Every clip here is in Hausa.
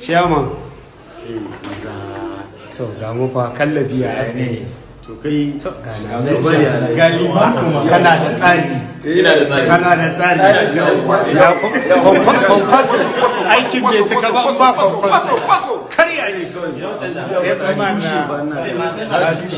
Chairman. To ga mu fa kallabi ya ne. To kai. Galiba kana da tsari. Ina da tsari. Kana da tsari. Ya kwankwaso. Aikin bai cika ba ba kwankwaso. Karya ne kawai. Ya kuma na.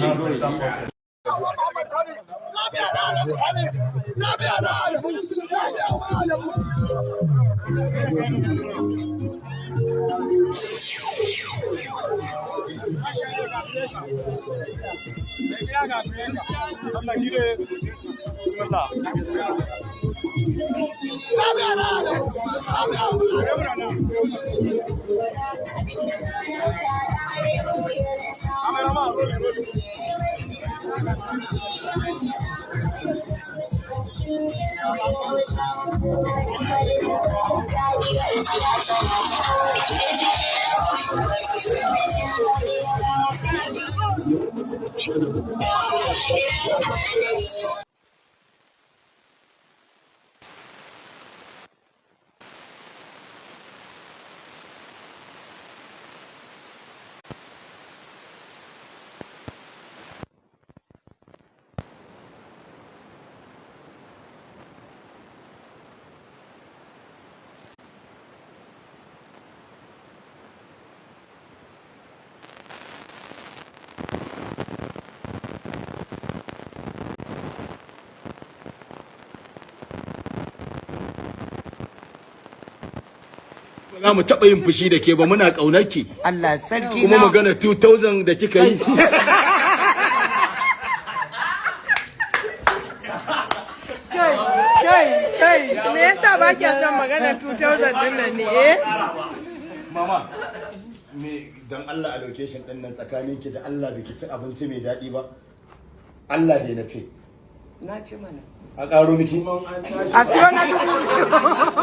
Ba za mu taɓa yin fushi da ke ba, muna ƙaunar ki. Allah sarki. Kuma magana 2000 da kika yi. Kai kai kai, me yasa ba kya son magana 2000 din nan ne, eh? Mama, me dan Allah a location din nan, tsakaninki da Allah, biki ci abinci mai daɗi ba? Allah ne na ce. Na ci mana. A ƙaro miki. A siyo na 2000.